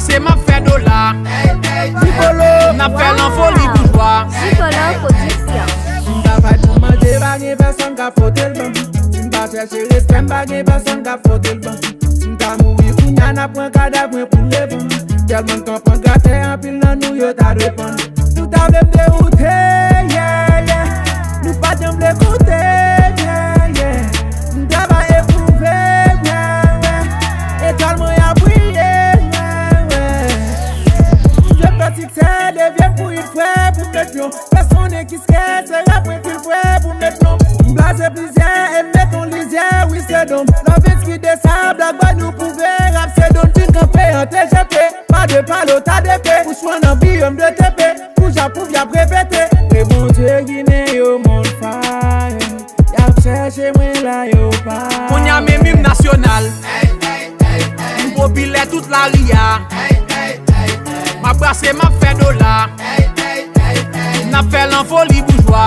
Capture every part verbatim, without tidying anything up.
Se m ap fè dola. Gigolo. N ap fè l an foli boujwa. Gigolo Production. M travay pou manje, pa gen pèsonn k ap pote l ban m. Si m pa chèche respè, m pa gen pèsonn k ap pote l ban m. M ta mouri kounya, n ap pran kadav mwen pou l repann. Tèlman n konprann gratè, anpil nan nou yo ta repann. Nou ta vle m dewoute, yeah, yeah. Nou pa janm vle koute, yeah, yeah. M travay epwouve, wè, wè. Etwal mwen ap briye, wè, wè. M vle fè siksè, devye pou yon frè pou m met yon. Pèsonn ki skè, se rap mwen ki l frè pou m met non. M blaze plizyè, e m met yon lizyè, wi se don. Lòvens ki de sa, Black Boy nou pwouve, rap se don. Vin kanpe an T G P, pa de palo, ta de pe. Pou swan nan biyòm de T P. Pou ja pwouv y ap repete. E Bondye Ginen yo m on fire. Y ap chèche mwen la yo pa. Kounye a menm im nasyonal. M popilè tout lari a. M ap brase, m ap fè dola. N ap fè l an foli boujwa.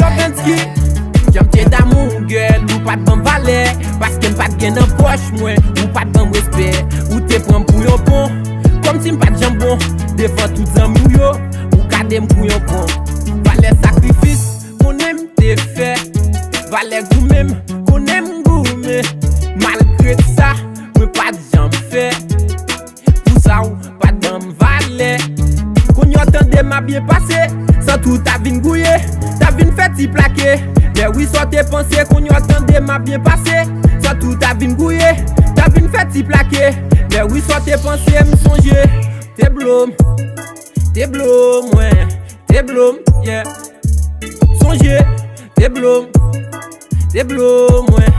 Lòvens ki. Jan m te damou w, gèl, ou pa t ban m valè. Paske m pa t gen nan pòch mwen, ou pa t ban m respè. Ou te pran m pou yon pon. Kòmsi m pa t janm bon. Devan tout zanmi w yo, ou gade m pou yon pon. Valè sakrifis, konnen m te fè. Valè goumen m, konnen m goumen. Malgre sa, mwen pa t janm fè. Pou sa w pa t ban m valè. Kounye a w tande m ap byen pase. Santi w ta vin gouye, ta vin fè ti plake. Mè wi sa w te panse. Kounye a w tande m ap byen pase. Santi w ta vin gouye, ta vin fè ti plake. Mè wi sa w te panse. M sonje te blo m, te blo mwen, te blo m, yeah. Sonje te blo m, te blo mwen,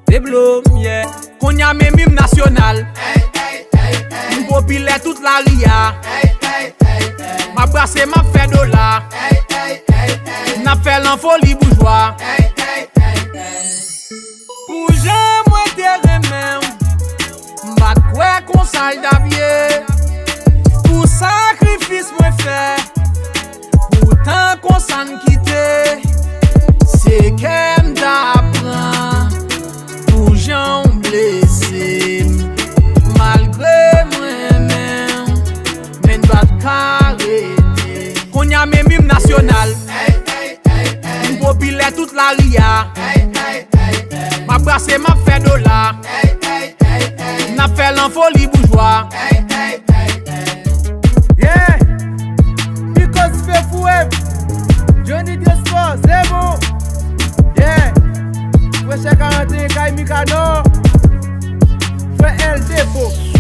te blo m, yeah. Kounye a menm im nasyonal. M popilè tout lari a. M ap brase, m ap fè dola. N ap fè l an foli boujwa. Pou jan mwen te renmen w, m pa t kwè konsa l t ap ye. Pou sakrifis mwen fè, pou tan konsa n kite. Se kè m ta pran, pou jan w blese m. Malgre m renmen w, men n pa t ka rete. Kounye a menm im nasyonal. M popilè tout lari a. M ap brase, m ap fè dola. N ap fè l an foli boujwa. Yeah. Because Fefou M, Johnny Diospo, se bon. Yeah. Frè Chè karannteyen kay Mikadò. Frè L Depo.